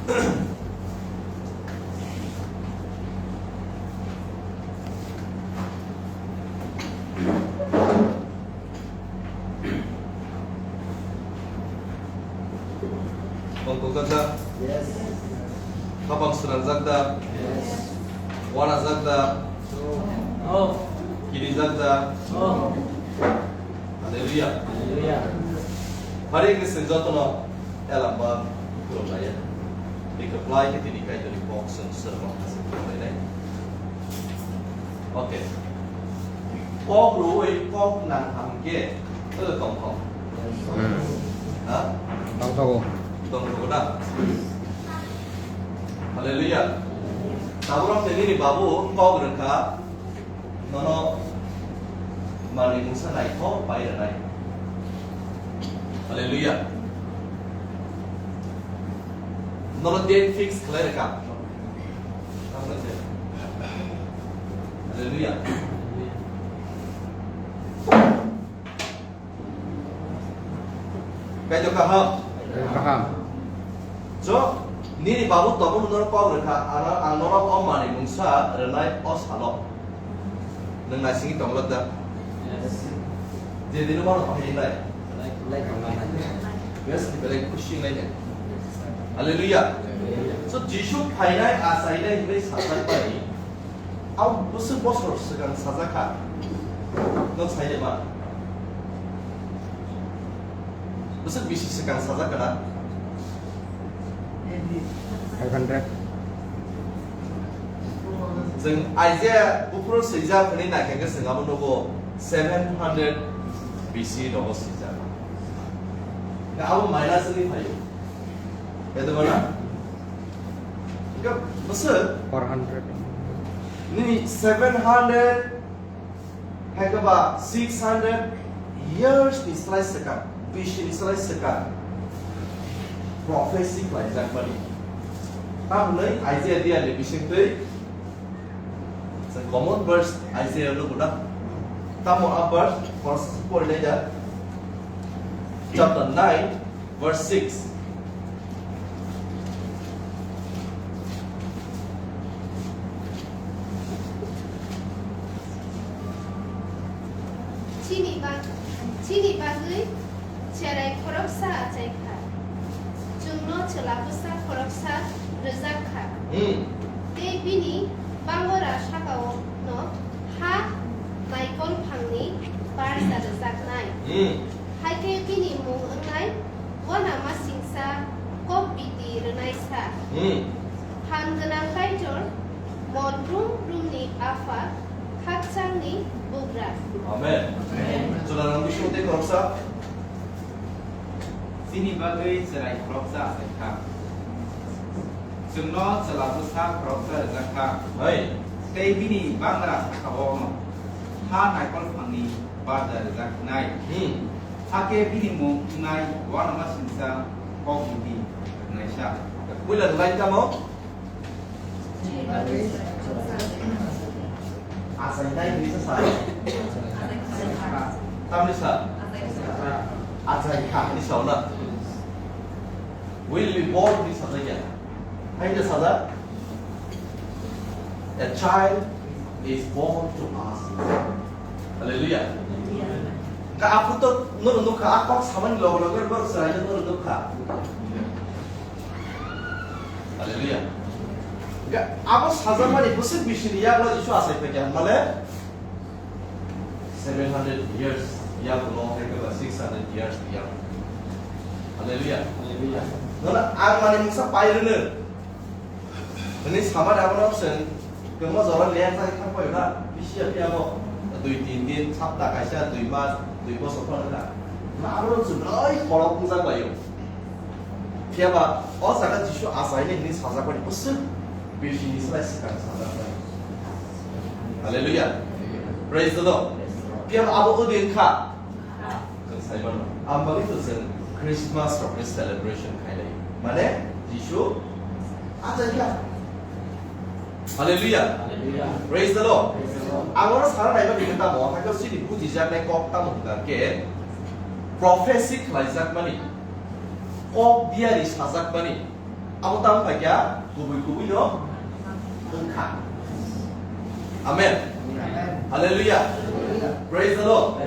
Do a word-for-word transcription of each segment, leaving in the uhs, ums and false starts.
Tongthokjak da? Yes. Khapang swnamjak da? Yes. Uanajak da? No. Kirijak da? No. Hallelujah. Hallelujah. Hari ini senjotono elamba kurang ya. Ini keplai ke tini kai dari box dan serba kasih kurang ini. Oke. Kok rui kok nang hamke. Itu tongthok. Hmm. Ha? Tongthok. Tongthok na. Hallelujah. Taborok tini ni babu kok rengkha. Nono mani mungsa naithok pai rwnai. Hallelujah. Nono date fix khlai rwkha. Hallelujah. Kaitor kaham. Kaham. Jo, nini babu tongo nono kok rwkha, ang, ang nono o mani mungsa rwnai o salo. Nwng naisingwi tonglo da? Yes. Je dino mano bahai lai. Lai, lai tongla nai. Yes, belai khusi lai ne. Hallelujah. Hallelujah. So, Jisu phainai, achainai hinwi sajak bai. Au bwswk bosor swkang sajak kha. Nok sai de ma? Bwswk bisi swkang sajak kha na? Five hundred. Chwng Isaiah buphuru swijak hwnwi naikha khe chwng abo nugo seven hundred B C rogo swijak. Abo minus wngwi phaio. Bedebana? Hingke bwswk? Four hundred. Nini seven hundred, hai khe ba six hundred years ni slai swkang, bisi ni slai swkang prophecy khlaijak mani. Tamoni Isaiah diya ni bising twi, the common verse Isaiah no guna. Tamo a verse, verse pori lai da. Chapter nine, verse six. Chini bag-, chini bagwi cherai khoroksa achai kha. Chwngno chwla bwsa khoroksa rwjak kha. Hmm. Tei bini bangora sakao no ha naikol phangni barja rwjaknai. Hmm. Hai khe bini mung wngnai uanamasingcha kok biti rwnaisa. Hmm. Phan gwnang Kaitor, mon rum rumni Apha, khakchangni Bugra. Amen. Amen. Chwla rang bisingo tei khoroksa. Chini bagwi cherai khoroksa achai kha. Chwngno chwla bwsa khoroksa rwjak kha. Hai. Tei bini bangra sakao no ha naikol phangni barja rwjaknai. Hmm. Hakhe bini mung wngnai uanamasingcha kok biti rwnaisa. Puila rwlai tamo? Achainai hinwi sa sa. Tamni sa? Achai kha hinwi sa na. Will be born hinwi sa ya. Hai da sa da. A child is born to us. Hallelujah. Ka apu to nuru nukha, a kok samani logo logo nuru sarai nuru nukha. Hallelujah. Ga abo sajakmani bwswk bisini yago Jisu asai phaikha male seven hundred years yago no hai khe ba six hundred years yago. Hallelujah. Hallelujah. Nono ang mani mungsa pai rwno. Hwnwi samani abono chwng kwbangma jora lengjakgwi thang paio na, bisi ya phiya bo dui tin din, sapta kaisa, dui mas, dui bosor phano na. Na abono chwng belai khorok wngjak laio. Phiya ba o jaga Jisu achainai hwnwi sajakmani bwswk bisini slai swkang sajakmani. Hallelujah. Praise the Lord. Phiya ba abo odi wngkha. Chwng sai mano. Ang bagwi to chwng Christmas rokni celebration khailai. Mane, Jisu achaikha. Hallelujah. Hallelujah. Praise the Lord. Praise the Lord. Ang oro sana naiba bini tamo, hakhe chini bujijaknai kok tamo hwnkha khe, prophecy khlaijakmani, kok diari sajakmani, Abo tamo khaikha kubui kubui no wngkha. Amen. Hallelujah. Praise the Lord.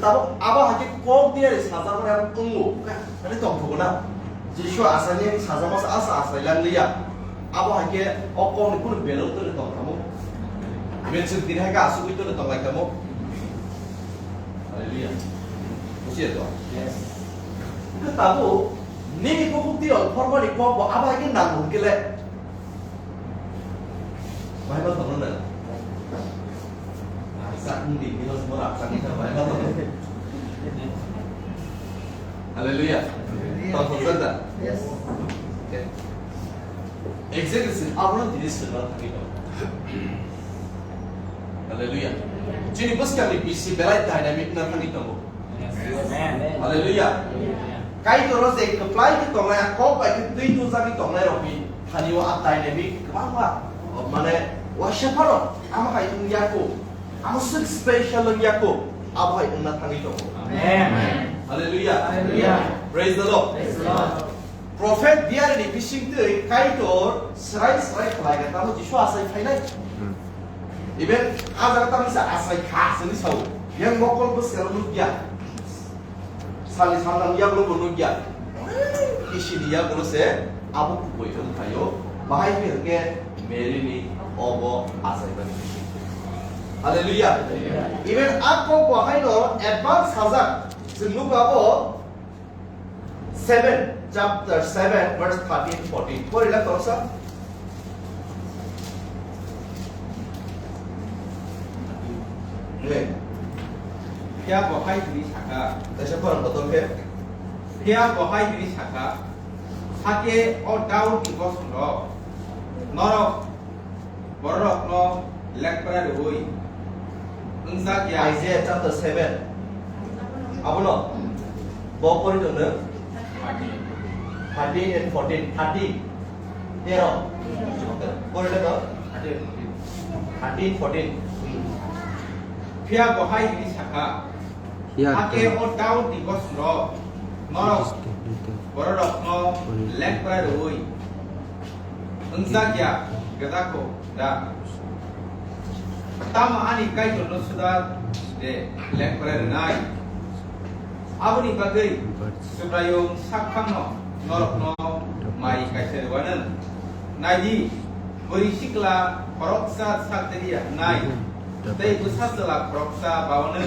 Tabuk abo hai khe kok diya ri sajak mani abo wngo. Ani tongthogo na. Jisu asani sajak masa asa asai lang liya. Abo hai khe o kok ni kunu belok tole tongthamo. Mensuk tini hai khe asugui tole tonglaikamo. Hallelujah. Bujiya to? Yes. Tabuk nini kok diya phormani kok bo abo hai khe nang hwn khe le. Bible tongno na. Sakni di, bilos mora, sakni ka Bible tongno. Hallelujah. Tong tong da. Yes. Okay. Exactly, abono dini sirna thangwi tong. Hallelujah. Chini bwskangni bisi belai dynamic na thangwi tongo. Amen. Hallelujah. Kaitor o je kwplai khe tongnai, a kok bai khe twi tujagwi tongnai rok ni thani o a dynamic kwbangma, o, mane, waisa phano amo hai wng ya kho, amo swk special wng ya kho, abo hai wngna thangwi tongo. Amen. Hallelujah. Hallelujah. Praise the Lord. Praise the Lord. Prophet diari ni bising twi Kaitor srai srai khlai kha, tamo Jisu asai phainai. Hmm. Even a jaga tamo sa asai kha, sini sao. Yang mokol bwskang nukya. Sali samnang yagulo bo nukya. Isini yagulo se abo kubui wngkhaio. Bahai khe hwnkhe Mary ni obo achaimani bising. Hallelujah. Even a kok bo haino advance sajak. Chwng nukgo abo seven, chapter seven, verse thirteen, fourteen. Pori la tongsa. Phiya bo hai hwnwi sakha. Kaisa khorang kotor khe. Phiya bo hai hwnwi sakha, "Hakhe o Daudni bosongrok norok bororokno lekpra rwui wngjak ya." Isaiah chapter seven. Abono bo pori tongno. Thirteen and fourteen. Thirteen. Tero. Pori tongno. Thirteen, fourteen. Phiya bo hai hwnwi sakha, Phiya "Hakhe bo o Daudni bosongrok norok bororokno lekpra rwui wngjak ya, gwdakho da? Tamo ani Kaitorno suda de lekpra rwnai? Aboni bagwi Subraiyung sakphangno norokno mai kaisa rwano. Naidi, bwrwi sikla khoroksa sak teliya nai, tei bwsa chwla khoroksa baono,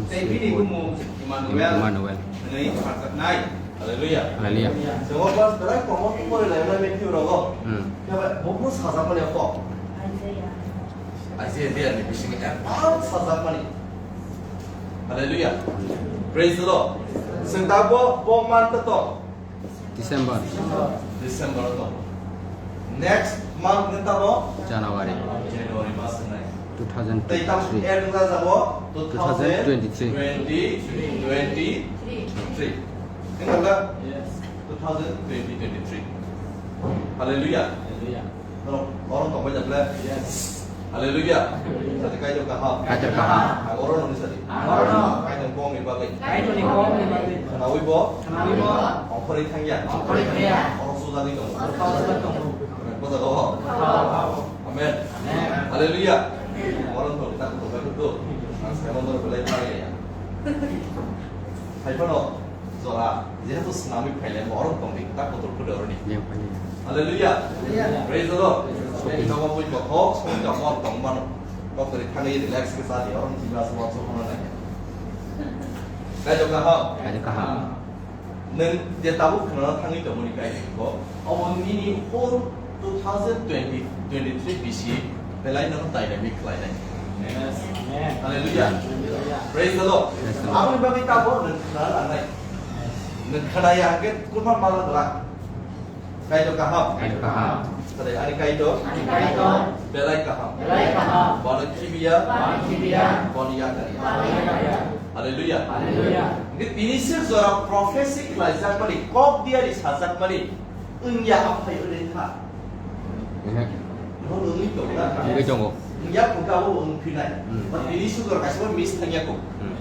tei bini bumung Emmanuel Emmanuel hwnwi pharjaknai. Hallelujah. Hallelujah. Chwng o verse belai komo tong pori lai na Matthew rogo. Hmm. Khe bo bo sajakmani kok. Isaiah. Isaiah ni bisingo advance sajakmani. Hallelujah. Praise the Lord. Chwng da bo, bo month to. December. December to. Next month ni tamo? January. January mas ni. Two thousand twenty-three. Tei tamo add wngkha jabo two thousand twenty-three. Twenty twenty-three. Wngkha na? Yes. Two thousand twenty twenty-three. Hallelujah. Hallelujah. Norok, norok tongbai da ble? Yes. Hallelujah. Hallelujah. Sadi Kaitor kaham. Kaitor kaham. Ang oro nungni sadi. Ang oro nung. Kaitor kong ni bagwi. Kaitor ni kong ni bagwi. Khnaui bo. Khnaui bo. Ongkhorwi thangya. Ongkhorwi thangya. Oro sujagwi tongo. Oro sujagwi tongo. Bosa go. Amen. Amen. Hallelujah. Oro nung tak tongbai tu. Ang sai mon belai thangya. Hai phano. Jora, jehetu swnamwi phaile, borok tongdi kwtal kotor kotor oroni. Yang paling. Hallelujah. Hallelujah. Praise the Lord. Shopping. Tei nogo bui bokhok, songja mor tong mano. Kotor thangwi relax khe sa di, oroni jiba suwa suwa nai. Kaitor kaham. Kaitor kaham. Nwng je tabuk khwnana thangwi tongmani kai ko, omo nini whole two thousand twenty, twenty-three B C belai no dynamic khlainai. Amen. Hallelujah. Hallelujah. Praise the Lord. Praise the Lord. Aboni bagwi tabo nwng khna langnai. Nwng khna ya hwnkhe kurma mala dora. Kaitor kaham. Kaitor kaham. Tare ani Kaitor. Ani Kaitor. Belai kaham. Belai kaham. Bono khibiya. Bono khibiya. Bono yakariya. Bono yakariya. Hallelujah. Hallelujah. Hwnkhe tini se jora prophecy khlaijakmani, kok diari sajakmani. Wngya aphai wngwi kha. Ehe. Bo wngwi tongo na? Wngwi tongo. Wngya kho khe abo wngphinai. Hmm. Ba tini sudor kaisa bo miss thangya kho. Hmm.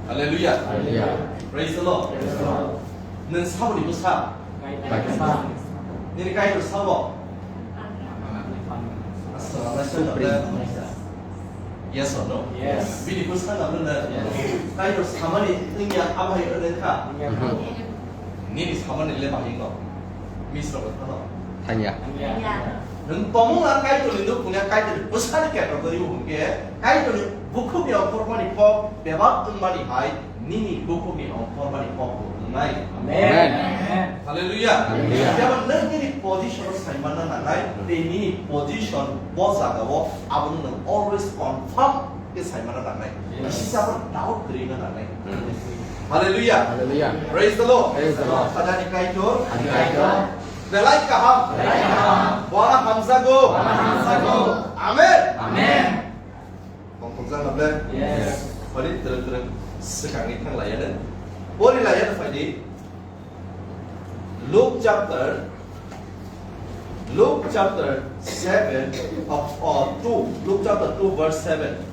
Hallelujah. Hallelujah. Praise the Lord. Praise the Lord. Nwng saboni bwsa? Kaisa. Nini Kaitor sabo? Yes or no? Yes. Bini bwskango no na? Yes. Kaitor samani wngya, abo hai wngkha? Wngkha. Nini samani le bahai no? Misra bo thano? Thangya. Thangya. Nwng tomung na Kaitor ni nuk kunya Kaitor bwsani Kaitor do ibu hwnkhe Kaitor ni bukhuk ni okhor mani kok bebak wngmani hai nini bukhuk ni okhor mani kok bo wngnai. Amen. Amen. Hallelujah. Hallelujah. Jeba nwng nini position o saimanna nangnai, tei nini position bo jaga o abono nwng always confirm khe saimanna nangnai. Yes. Bisi jabon doubt kwrwina nangnai. Hallelujah. Hallelujah. Praise the Lord. Praise the Lord. Sajani Kaitor. Sajani Kaitor. Belai kaham. Belai kaham. Bora hamjago. Bora hamjago. Amen. Amen. Tongthokjak na ble? Yes. Pori twrwng twrwng swkangni thang laiya de. Pori laiya de phaidi. Luke chapter, Luke chapter seven of, uh, two, Luke chapter two verse seven.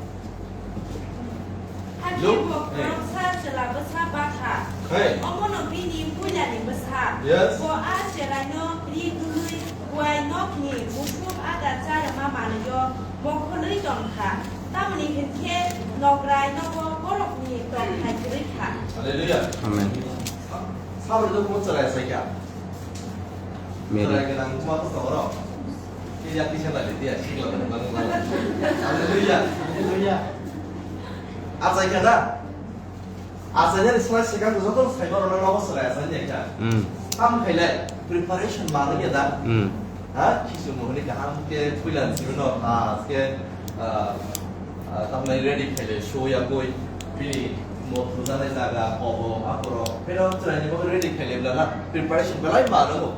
Hakhe Luke, bo eh. Kwrwngsa chwla bwsa bakha. Hey. Omono bini puilani bwsa. Yes. Bo a chwlaino ri dului buai nokni musuk ada charwma manwio mokholwi tongkha. Tamoni hinkhe nograi nogo borokni tongthai kwrwi kha. Hallelujah. Amen. Sabrwino kung chwrai achaikha? Mary. Chwrai gwnang ma to oro. Kija kisa lai dia sikla. Hallelujah. Hallelujah. Achaikha na? Achainani slai swkang joto saima rwna nogo chwrai achaini kha. Hmm. Tam khailai preparation manwi ya da? Hmm. Ha, kisu mohoni kaham khe puila simi no, ha, khe, ah, ah, tamni ready khaile, show ya koi, bini mo thujanai jaga, kobo, aphoro, pero chwraini bo ready khaile bla na, preparation belai ma rwgo.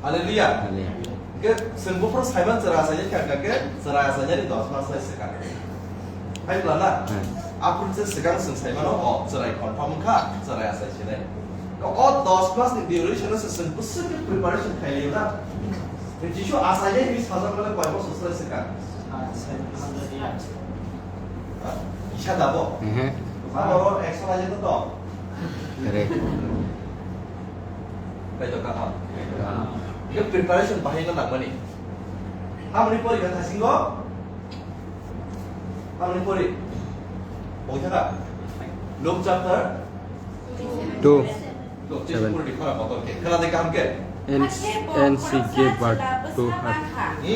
Hallelujah. Hallelujah. Ke sengbo pro saiman chwra asai kha kha ke, chwra asai ni dos mas lai se kha. Hai bla na? Hmm. Aphuru se swkang swng saimano, o chwrai confirm wngkha, chwrai asai sinai. O dos mas ni duration no se swng bwswk khe preparation khailiyo na? Jisu asai nai hinwi sajak mano koi bosor swlai swkang? Ha? Kisa dabo? Mhm. Ano oro action aja to to? Correct. Kaitor kaham. Kaham. Preparation bahai no nangmani. Hamni pori kha thasingo? Tamni pori. Boi thaka. Luke chapter two. Look, seven. Pori di khara kotor ke. Khara de kaham ke. And, and she gave birth to her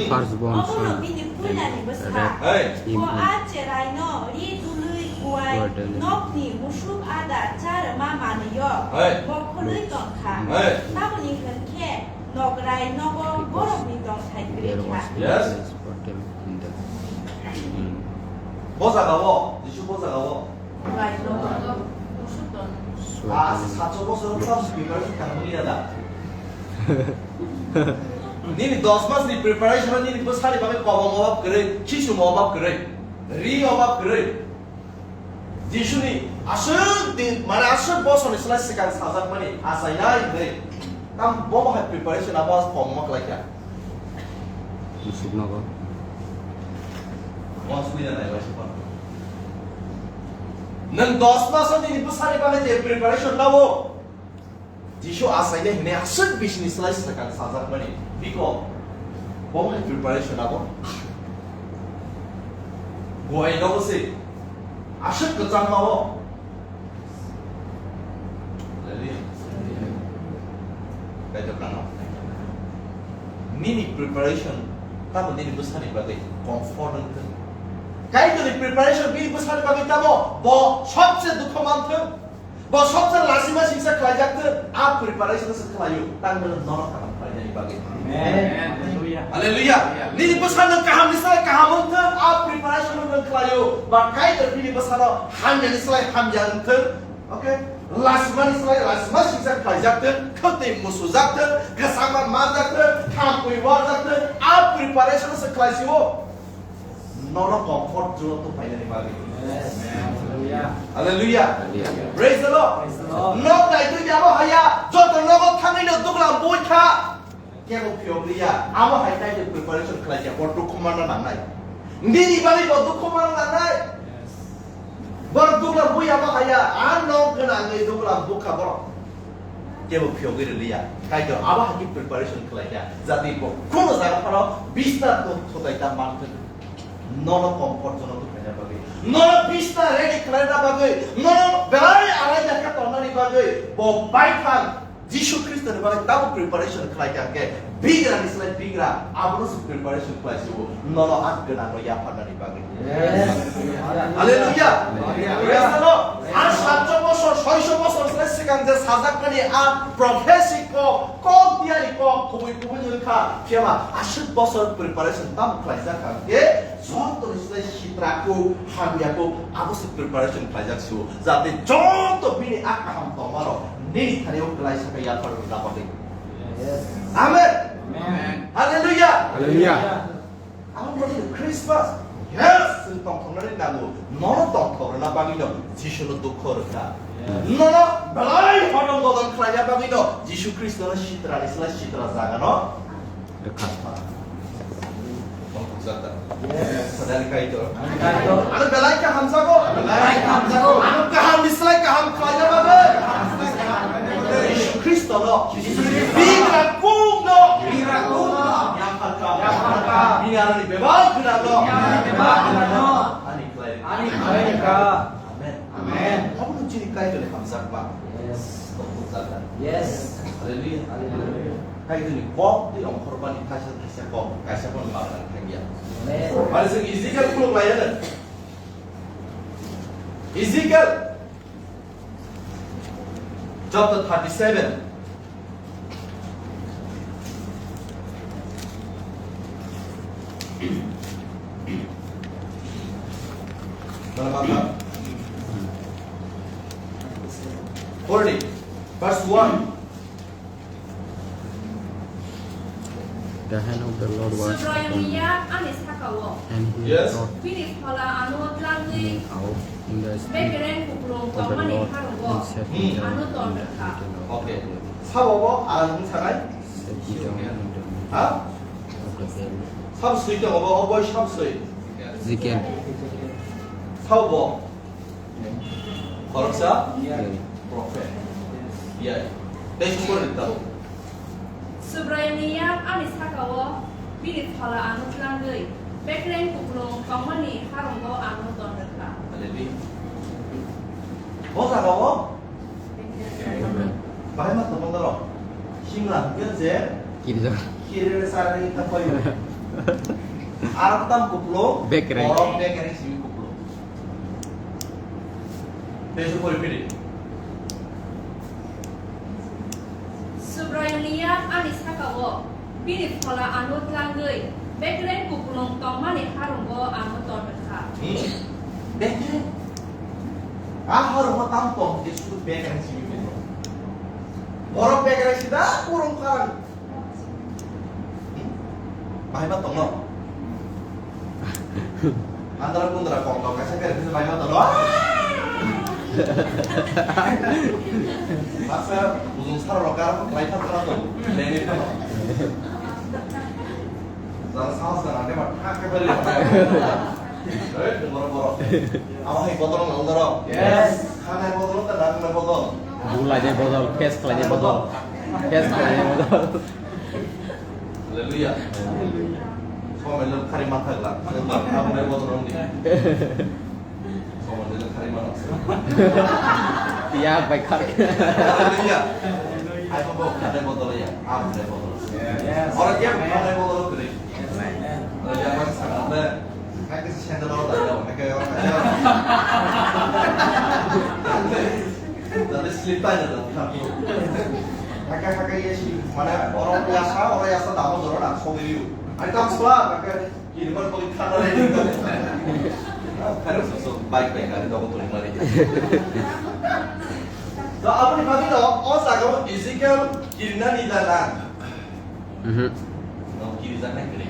firstborn son and wrapped him in swaddling. Hey. Hey. Nograi nogo borokni tongthai kwrwi kha. Yes. Bo jaga o, Jisu bo jaga o. Nograi nogo. Ah, sacho bosor o first preparation kha muli da. Nini dos mas ni preparation, nini bwsani bagwi kobong obab kwrwi, khisum obab kwrwi, ri obab kwrwi. Jisuni aswk din, mane aswk bosorni slai swkang sajakmani achainai hwnwi. Tam bo bahai preparation abo kobongma khlaikha. Musuk nogo. Nwng dos maso nini bwsani bagwi je preparation lawo. Jisu achainai hwnwi aswk bisini slai swkang sajakmani. Biko, bo hai preparation abo. Buai nogo se aswk kwchangma o. Hallelujah. Kaitor kano. Nini preparation tamo nini bwsani bagwi comfort wngthwng. Kaitorni preparation bini bwsani bagwi tamo bo sobse dukho manthwng. Bo sobse lasima singsa khlaijak thwng, a preparation se khlaio, tang mano norok kaham khlainani bagwi. Amen. Hallelujah. Hallelujah. Nini bwsano kaham ni sai kaham wng thwng, a preparation no nwng khlaio, ba Kaitor bini bwsano hamya ni slai hamya wng thwng. Okay? Lasima ni slai lasima singsa khlaijak thwng, khwtwi musujak thwng, kwchangma manjak thwng, khampui warjak thwng, a preparation se khlaisio. Nono comfort zone to phainani bagwi. Yes. Hallelujah. Hallelujah. Hallelujah. Praise the Lord. Praise the Lord. Nok naitwi abo haya, joto nogo thangwi no duglam bui kha. Kebo phiyok liya, abo hai tai preparation khlai kha, bo dukhu manna nangnai. Nini bagwi bo dukhu manna nangnai. Yes. Borok duglam bui abo haya, a nok gwnangwi duglam bukha borok. Kebo phiyogwi rwliya. Kaitor abo hai khe preparation khlai kha. Jati bo kuno jaga phano bistar to thotai ta manthok. Nono comfort zone to khaina bagwi. Nono bistar ready khlaina bagwi. Nono belai arai jakha tongnani bagwi. Bo baithang Jisu Khristo ni bagwi tamo preparation khlai kha khe bigra ni slai bigra abono se preparation khlai sibo. Nono a gwnang no yapharnani bagwi. Yes. Hallelujah. Hallelujah. Praise the Lord. Ar satso bosor, soiso bosor se sikang je sajakmani a prophecy ko, kok diari ko, kubui kubui wngkha. Phiyama aswk bosor preparation tam khlaijak kha khe, joto ni slai sitra ko, hamya ko, abo se preparation khlaijak su. Jate joto bini a kaham tongmano nini thani o kwlai sakha yapharna bagwi. Yes. Amen. Amen. Hallelujah. Hallelujah. Ang bwswk Christmas. Yes, chwng tongthoknani nango. Nono tongthok rwna bagwino Jisuno dukho rwkha. Yes. Nono belai hodong bodol khlaina bagwino Jisu Khristono sitrani slai sitra jagano rwkha. Tongthok jata. Yes. Sadani Kaitor. Kaitor. Ano belai kha hamjago. Belai kha hamjago. Ano kahamni slai kaham khlaina bagwi. Jisu Khristono. Bigra kungno. Bigra kungno. Yapharkha. Yapharkha. Bini aroni bebak gwnangno. Bini aroni bebak gwnangno. Ani khlai. Ani khlai rwkha. Amen. Amen. Obo no chini Kaitorni hamjakma. Yes. Tongthok jata. Yes. Hallelujah. Hallelujah. Kaitorni kok twi ongkhormani thaisa thaisa kok kaisa bono bagwi thangya. Amen. Mani chwng Ezekiel khuluk laiyano. Ezekiel chapter thirty-seven. Mana mata? Forty, verse one. The hand of the Lord was upon me, Subraiyungni yak ani saka-o. And he Yes. brought Bini phola ano tlangwi me out in the strength bekereng kuplung of the tongmani Lord harogo and set me Hmm. down ano in the tonrwkha. middle of Okay. the road. Sabo bo ang sanai? Set me down in the middle Ha? of the valley. Sabo sui tongo bo, o boi sabo sui. Ezekiel. Sabo bo. Khoroksa? Iya. Prophet. Iya. Tei sukor ni tabo. Subraiyungni yak ani saka-o bini phola ano tlangwi, bekereng kuplung tongmani harogo ano tonrwkha. Hallelujah. O jaga-o bahai ma tongo norok. Simla hwnkhe je Kirja. Kirire sarani ta koyo. Arak tam kuplung, Bekereng. Borok bekereng simi kuplung. Tesu pori piri. Subraiyungni yak ani saka-o, bini phola ano tlangwi, bekereng kuplung tongmani harogo ano tonrwkha. Hmm. Bekereng. A harogo tam tong, je sudu bekereng simi kuplung. Borok bekereng sida kurung karang. Bahai ma tongno? Andra kundra kok no kaisa kare kisa bahai ma tongno? Masa bujung sar rok kar lai thar thar tong. Leni thar. Jara sahos jara de ma thak ke bari. Hei, borok borok. Abo hai bodol nang doro? Yes. Khanai bodol ta nang na bodol? Bul lai bodol, face khlai bodol. Face khlai bodol. Hallelujah. Somai lo khari man thakla. Abo hai bodol nang di. Somai lo khari man. Tiya bai khar. Hallelujah. Hai bodol, khanai bodol ya. Abo hai bodol. Yes. Ora kya khanai bodol kri? Yes. Ora kya man sakla. Hai khe sandal o dai o, hai khe o, hai khe o. Jate slip tai na jate thaku. Hai khe, hai khe ye si, mane oro yasa, oro yasa damo doro na, sogiriu. Hai tam sla, hai khe, kiriman poli thanda lai ni. Kare so so, bike bike kare dogo tuli mari. To aboni bagwi no, o jaga o Ezekiel kirinani jaga. Mhm. Nok kirijaknai kwrwi.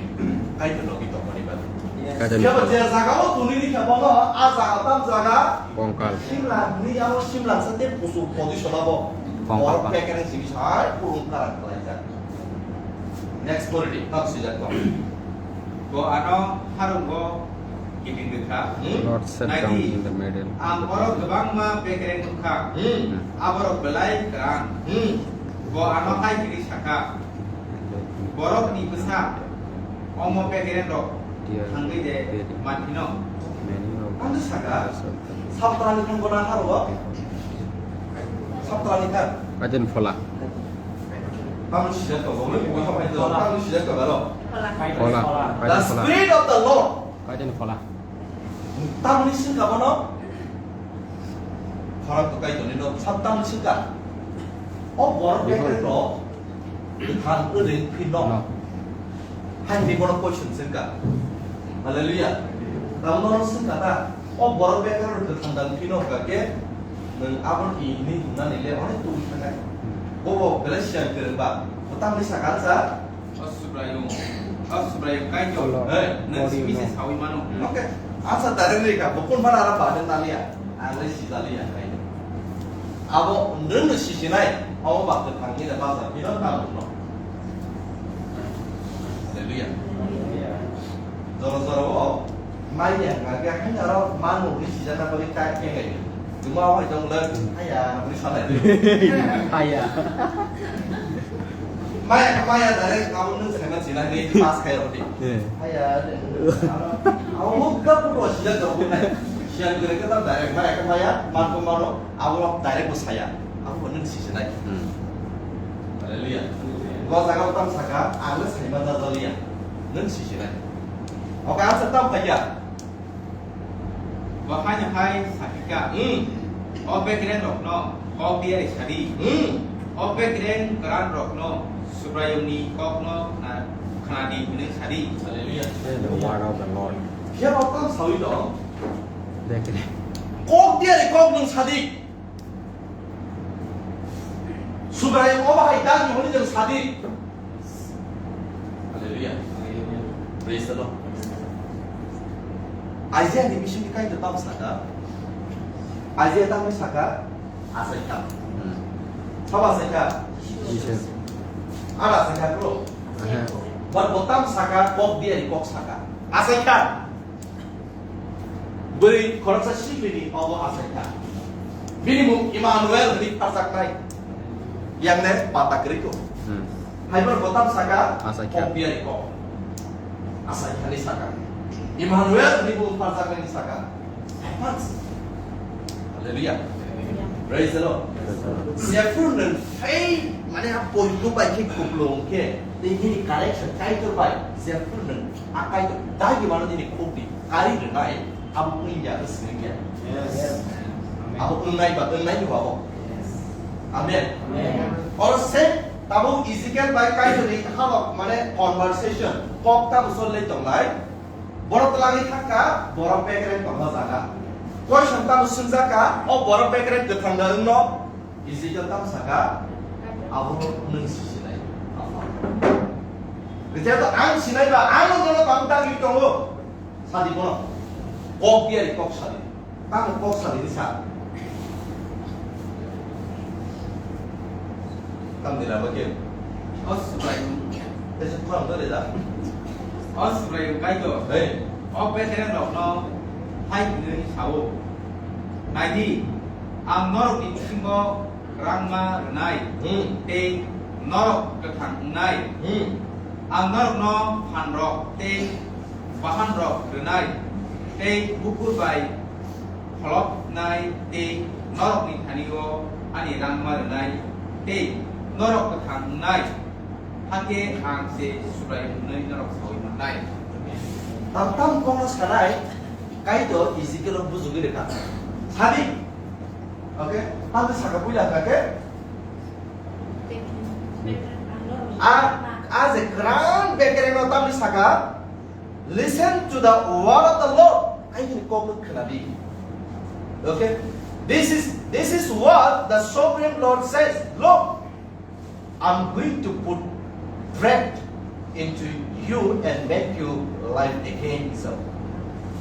Kaitor logi tongmani bagwi. Yes. Kaitor logi. Phiya ba je jaga o tuni ni khe bono, a jaga tam jaga. Kongkal. Simla ni amo simla sa te pusu position abo. Kongkal. Borok ba. Pekene sigi sai purung karak khlaijak. Next quality, tam swijak tong. Bo ano harungo kiting rwkha. Hmm? Lord sat down Naidi, in the middle. Ang oro kwbangma bekereng nukha. Hmm. Aborok belai kwrang. Hmm. Bo ano hai hwnwi sakha, "Borokni bwsa omo bekereng rok thangwi de manphino?" Ang sakha, "Saptani thang bona haro?" Saptani thang. Kajen phola. Tamni sijak to, bo le bo hai to, tamni sijak to baro. Phola. The Kajen phola. Spirit of the Lord. Kajen phola. Tamni singka bono. Khorang to kai toni no, sab tamni singka. O borok bekereng rok. Thang ring phin no. No. Hai ni bono question singka. Hallelujah. Tamo no singka ta. O borok bekereng rok thang dang phin no ka ke. Nang abon i ni hwnna ni le hone tu thang kai. Bo bo Galatian kereng ba. Tamni saka sa. O Subraiyung, o Subraiyung Kaitor, oh Lord, hey, nang Lord, you simi se know. Sawi mano. Okay. Asa direct rika, bukun mana ara baden nalia, ang le sijaliya, Kaitor. Abo nwng no sisinai, abo bakte thangni da baza, bino tamo no. Hallelujah. Joro joro o, mai yang kage, hai aro manu ni sijana bagi kai kai kai. Tuma o hai jong le, hai ya, ni sanai. Hai ya. Maya, maya direct abo nwng saima sinai ni pass khai rodi. Eh. Maya, abo mukta puto sida jok nai. Sian gere kata direct maya ka maya, man ko mano, abo direct bo saya. Abo nwng sisinai. Hmm. Hallelujah. Go jaga tam saka, ang le saima da jaliya. Nwng sisinai. Oka asa tam khaya. Bo haino hai sakha, hmm, o bekereng rokno kok diari sadi. Hmm. O bekereng kwran rokno Subraiyungni kokno khna-, khnadi hwnwi sadi. Hallelujah. The word of the Lord. Phiya bo tamo sawi dong. Bekereng. Kok diari kok nwng sadi. Subraiyung obo hai dagi hwnwi nwng sadi. Hallelujah. Praise the Lord. Isaiah ni bisingni Kaitor tamo saka. Isaiah tamo saka. Asaikha. Hmm. Sabo asaikha. Jesus. Ara asaikha bro. Aha. But bo tamo saka kok diari kok saka. Asaikha. Bwrwi khoroksa sibini obo achaikha. Bini mung Emmanuel hwnwi pharjaknai. Yangne pata kwrwi kho. Hmm. Haibar bo tamo saka, achaikha. Kok diari kok. Achaikhani saka. Emmanuel hwnwi bo pharjaknaini saka. Advance. Hallelujah. Praise the Lord. Praise the Lord. Jephru nwng phai, mane, a poilu bai khe kupulung khe, tei nini correction Kaitor bai, Jephru nwng a Kaitor dagi mano nini khuk di. Kari rwnai, abo wngya, wngya. Yes. Abo wngnai ba, wngnai ni abo. Yes. Amen. Amen. Oro se, tabuk Ezekiel bai Kaitor ni halok, mane conversation, kok tamo sol le tonglai. Borok twlangwi thangkha, borok bekereng tongma jaga. Question tamo swngjakha, o borok bekereng kwthang da wngno? Ezekiel tamo saka, abo nwng sisinai. Rwchapta ang sinai ba, ano nono tamo dagwi tongo. Sadi bono. Kok diari kok sadi. Tamo kok sadi ni sa. Tam dila ba ke. O Subraiyung. Tesa khorang dole da. O Subraiyung Kaitor. Hey. O bekereng rokno hai hwnwi sao. Naidi, ang norokni bisingo rangma rwnai, hmm, tei norok kwthang wngnai. Hmm. Ang norokno phanrok tei bahanrok rwnai, tei bukur bai pholoknai, tei norokni thani-o ani rangma rwnai, tei norok kwthang wngnai. Hakhe ang se Subraiyung hwnwi norok saui mannai. Tam tam kokno sanai, Kaitor Ezekiel-o bujugwi rwkha. Sadi. Okay? Tamni saka puila hwnkha khe? A, a je kwran bekerengno tamni saka, "Listen to the word of the Lord." Aini kokno khwnadi. Okay? This is, this is what the sovereign Lord says. Look, I'm going to put breath into you and make you live again. So,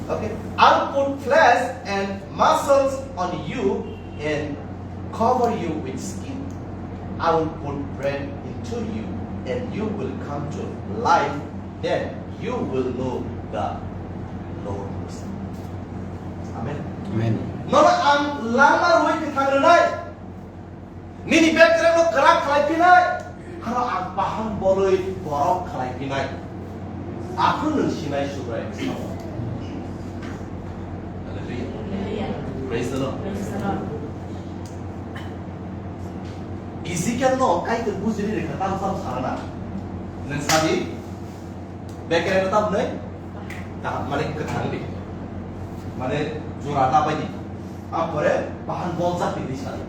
okay, I'll put flesh and muscles on you and cover you with skin. I will put breath into you and you will come to life. Then you will know the Lord. Amen. Amen. Nono ang lama rwi kwthang rwnai. Nini bekereng no kwrak khlai phinai, aro ang bahan bolwi borok khlai phinai. Aku nwng sinai Subrai sao. Hallelujah. Hallelujah. Praise the Lord. Praise the Lord. Ezekiel no Kaitor bujiri rikha tam sam sarana. Nwng sadi, bekereng no tam nai, kaham, mane kwthang di. Mane jora ta bai di. Apore bahan boljak di sadi.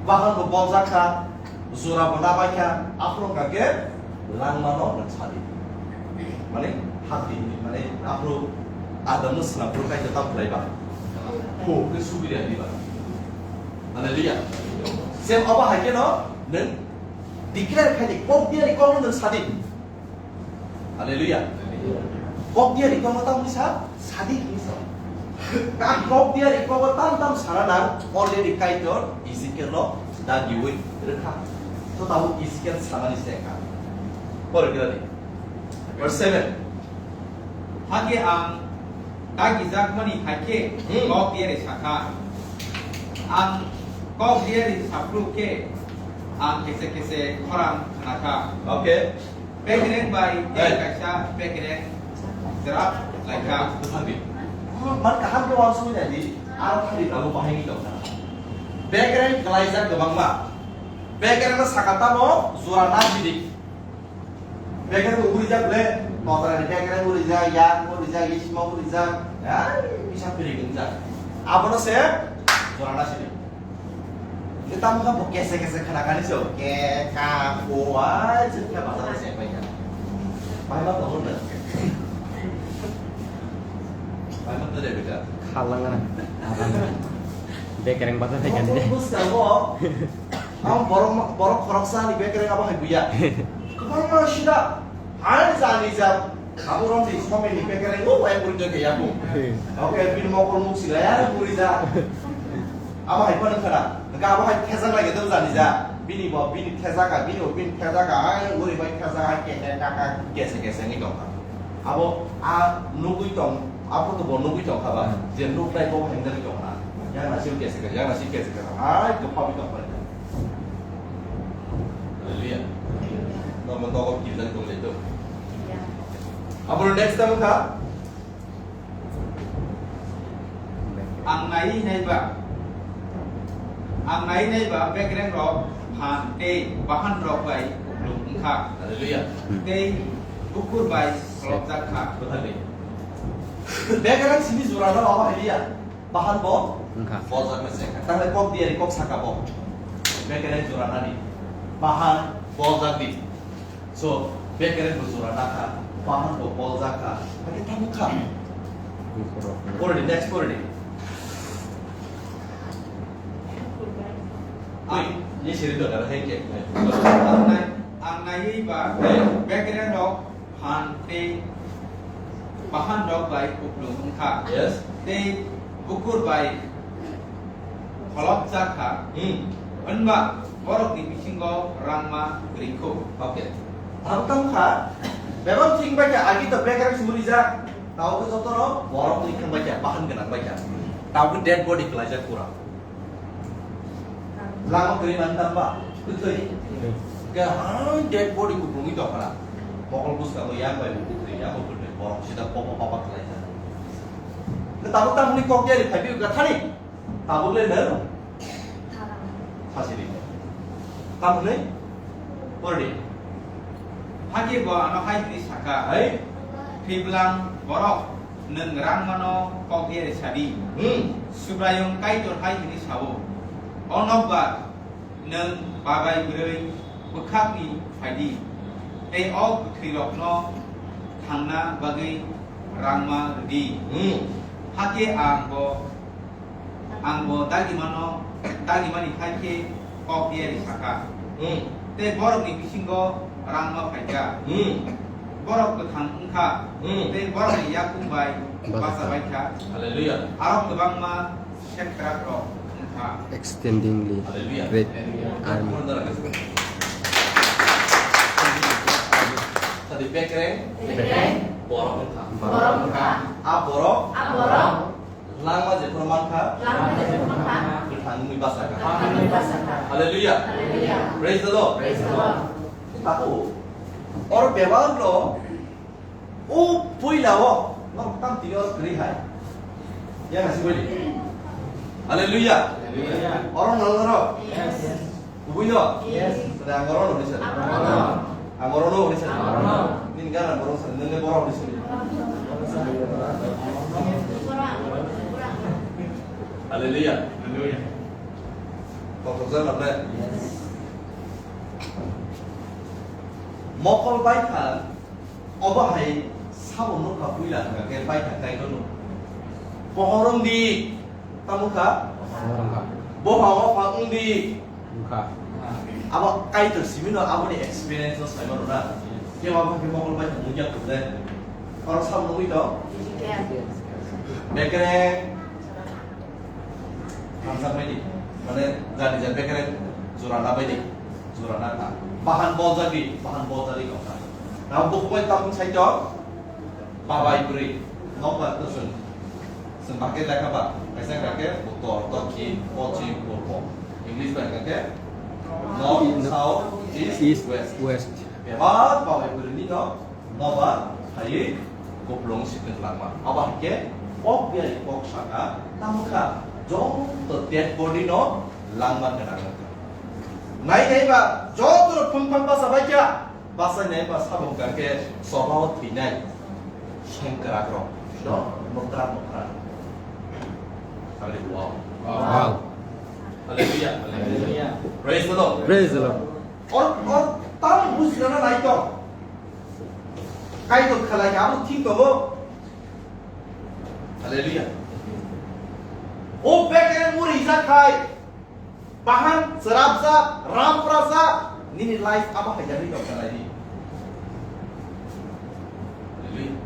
Bahan bo boljak kha, jora bo na bai kha, aphuru kha khe langma no nwng sadi. Mane hapdi, mane aphuru Adam no swnam phuru Kaitor tam khlai ba. Ho, khe subiri ani ba. Hallelujah. Sem abo hai khe no nwng declare khai di, kok diari kok no nwng sadi. Hallelujah. Kok diari kok no tam sa, sadi hinwi sa. Ka kok diari kok tam tam sana nang, already Kaitor Ezekiel no dagiwi rwkha. To tabuk Ezekiel sanani se ka. Pore kira di. Verse seven. Hakhe ang dagijakmani hai khe Hmm. kok diari sakha. Ang kok diari saphuru khe ang kese kese khorang khnakha. Okay. Bekereng bai Hey. kaisa bekereng jerap laikha. Thabi. Man kaham khe wansugwi nai di, aro thari tabuk bahai ni tongkha. Bekereng kwlaijak kwbangma. Bekereng no saka tamo jora na sidi. Bekereng bo urijak le, kotorani bekereng urijak, yang urijak, isma urijak, ai, bisa piring wngjak. Abono se jora na sini. Ini tamu kan bo kese kese khana kani so, ke ka ko ai, jikka bazar se pai ka. Pai ma to hon na. Pai ma to de beta. Khalang na. Bekereng bazar hai kan de. Bus ka bo. Ang borok ma-, borok khoroksa ni bekereng abo hai buya. Kwbangma sida. Hai jani ja. Abo romni someni bekereng o wai puri joge yabu. Oke, bini mokol muk sila ya puri ja. Abo hai phano khana. Ga abo hai thejak lagi do jani ja. Bini bo, bini thejak ga, bini bo, bini thejak ga. Ai, uri bai thejak ga, ke, ke, ka, ka, kese, kese ni dong. Abo a nugui tong, abo to bo nugui tong khaba. Hmm. Je nuk nai bo hai jani tong na. Yang nasi kese, yang nasi kese. Ai, to phabi tong. Hallelujah. Nogo nogo kirtan tong le to. Aboni next time kha. Ang nai nai ba. Ang nai nai ba bekereng rok phan tei bahan rok bai kuplung wngkha. Hallelujah. Tei bukur bai kolopjak kha. Bekereng sini jora no abo haliya. Bahan bo? Wngkha. Boljak na se. Tangle kok diari kok saka bo. Bekereng jora nani. Bahan boljak di. So, bekereng bo jora na kha. Bahan bo boljak kha. Ake tamo kha. Pore di, next pore di. Oi, ye siri do dara hai ke. Ang nai, ang nai ba, bekereng rok phan tei bahan rok bai kuplung wngkha. Yes. Tei bukur bai kholopjak kha. Hmm. Hwnba borokni bisingo rangma kwrwikho. Okay. Ang tong kha, bebak thik bai kha, agi to bekereng sumuri jak. Tao khe jotono borokni thang bai kha, bahan gwnang bai kha. Tao khe dead body kwlaijak pura. Lama kwrwi man tamba, kwthwi. Kwthwi. Kwthwi. Kaham dead body kuplungwi tongkha. Mokol bwskango yang bai bo kwthwi, yang bo kwthwi. Borok sida popo papa khlaijak. Tabuk tamni kok diari phaibi wngkha thani. Tabuk le nwng? Thara. Sasiri. Tamni? Pordi. Hakhe bo ano hai hwnwi sakha. Hai? Thwibwlang borok. Nwng rangmano kok diari sadi. Hmm. Subraiyung Kaitor hai hwnwi sao, "O nokbar, nwng babai bwrwi bwkhakni phaidi, tei o kwthwirokno thangna bagwi rangma rwdi." Hmm. Hakhe ang bo Ang bo dagimano, dagimani hai khe kok diari sakha. Hmm. Tei borokni bisingo rangma phaikha. Hmm. Borok kwthang wngkha. Hmm. Tei borokni yakung bai basa baikha. Hallelujah. Aro kwbangma sekrakrok wngkha. Extendingly Hallelujah. Great Hallelujah. Army. Tadi bekreng. Bekreng. Borok wngkha. Borok wngkha. A borok. A borok. Langma jephuru mankha. Langma jephuru mankha. Thangwi basa kha. Amen. Hallelujah. Hallelujah. Praise the Lord. Praise the Lord. Tabu, oro bebak no, o puila o, no tam tini oro kri hai. Ya nasi boli. Hallelujah. Hallelujah. Oro no oro. Yes. Ubui no? Yes. Tada ang oro no hisa. Ang oro no hisa. Ang oro no. Nin gana oro sa, nene oro no hisa. Hallelujah. Hallelujah. Kotor jala bre. Mokol bai kha, obo hai sabo nukha puila hwnkha khe bai kha Kaitor no. Pohor wng di, tamo kha? Pohor wng kha. Boha o pha wng di. Wng kha. Abo Kaitor simi no aboni experience no sai mano na. Khe abo khe mokol bai kha wng ya khe. Oro sabo nugwi tong? Bekreng. Hamsa bai di. Mane jani jani bekere jora na bai di. Jora na kha. Bahan bol jagi, bahan bol jagi kok kha. Na bukhuk bai tamung sai to. Babai bwrwi. Nok ba to sung. Sung ba khe lekha ba. Kaisa kha khe uttor, dokhin, pochim, purbo. English bai kha khe north, south, east, East, west. West. Bebak babai bwrwi ni no. Nobar phaiwi kupulung sikung langma. Abo hai khe kok biyari kok saka, tamo kha joto dead body no langma gwnang wngkha. Nai nai ba joto no phung phang basa bai kha, basa nai ba sabo wngkha khe choba o thwinai sengkrak rok, no, nokra nokra. Hallelujah. Wow. Hallelujah. Hallelujah. Praise the Lord. Praise the Lord. Or, or, tamo bujina na nai to. Kaitor khalai kha, abo thik tongo. Hallelujah. O bekere muri jak khai, bahan cherapjak, ramprajak, nini life abo hai jani tong khalai di. Hallelujah.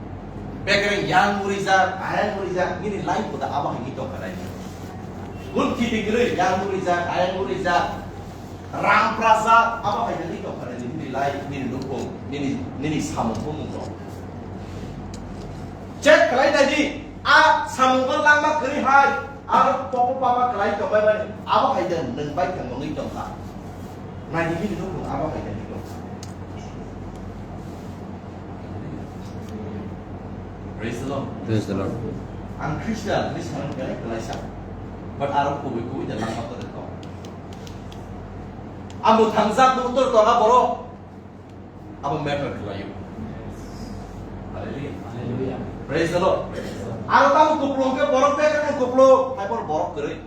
Bekere yang muri jak, ayang muri jak, nini life boda abo hai tong khalai di. Gun khiti giri, yang muri jak, ayang muri jak. Ramprajak, abo hai nini tongkha nini, nini life, nini nukhung, nini, nini samung bumung rok. Check khlai nai di, a samung o langma kwrwi hai, aro popo papa khlai tongbai mani, abo hai de nwng bai thang mangwi tongkha. Nai di nini nukhung, abo hai de nini tongkha. Praise the Lord. Praise the Lord. Ang Christian, Christian ang belai khlaisa. But aro kubui kubui de langma kwrwi tong. Abo thangjak bo utor tona borok. Abo matter khlaio. Hallelujah. Hallelujah. Praise the Lord. Aro tamo kupulung ke borok bek ang kupulung, hai bor borok kwrwi.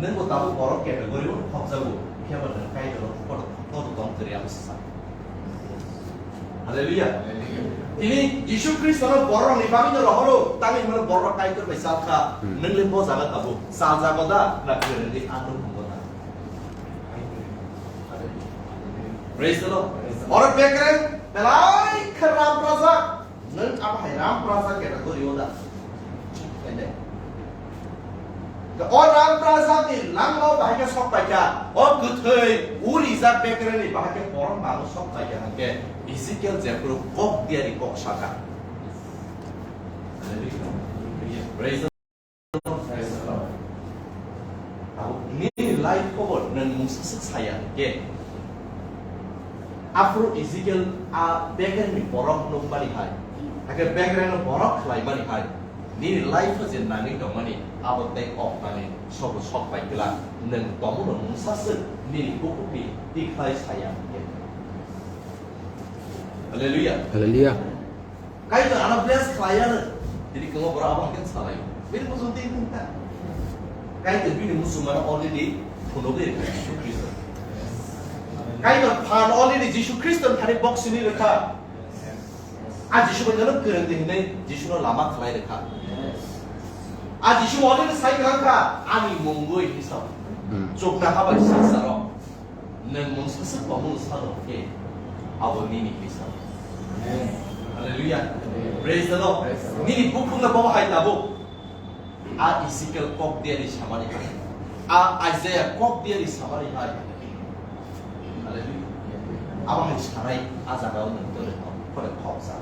Nwng bo tabuk borok category o khopjago, khe bo nwng Kaitor o kotor kotor tong kwrwi abo sa. Hallelujah. Tini Jisu Khristo no borok ni bagwi no rohoro, tangwi mano borok Kaitor bai chalkha, hmm, nwng le bo jaga tabuk, chaljago da, na kwrwngwi ang no phungo da. Praise the Lord. Oro bekreng belai khe ram prajak. Nwng abo hai ram prajak category o da? Khaide. O ram prajak ni langma o bahai khe sok pai kha. O kwthwi urijak bekreng ni bahai khe borok mano sok pai kha hwnkhe Ezekiel jephuru kok diari kok saka. Praise the Abo nini life o bo nwng mungsa swk saya hwnkhe, aphuru Ezekiel a bekreng ni borok nukmani hai, hakhe bekreng no borok khlaimani hai, nini life o je nangwi tongmani abo tei kok nani sobo sok pai glak, nwng tomono mungsa swk nini bukhuk ni tikhlai saya hwnkhe. Hallelujah. Hallelujah. Kaitor ano bless khlai ano. Tini kwbangma borok abo hai khe salai. Bini muchung twi thung kha. Kaitor bini muchung mano already phunugwi rwkha Jisu Khristo. Kaitor phan already Jisu Khristo ni thani box simi rwkha. A Jisu bai no kwrwng di hinwi Jisu no lama khlai rwkha. A Jisu already sai kwlang kha, ani mungwi hinwi sao. Hmm. Chukna ha bai sasa rok. Nwng mungsa swk tongmung sano khe abo nini hinwi sano. Amen. Hallelujah. Amen. Praise the Lord. Praise the Lord. Nini bukhuk no bobo hai tabuk. A Ezekiel kok diari samani hai. A Isaiah kok diari samani hai. Hallelujah. Abo hai sanai a jaga o nwng tole kok, kore kok sa.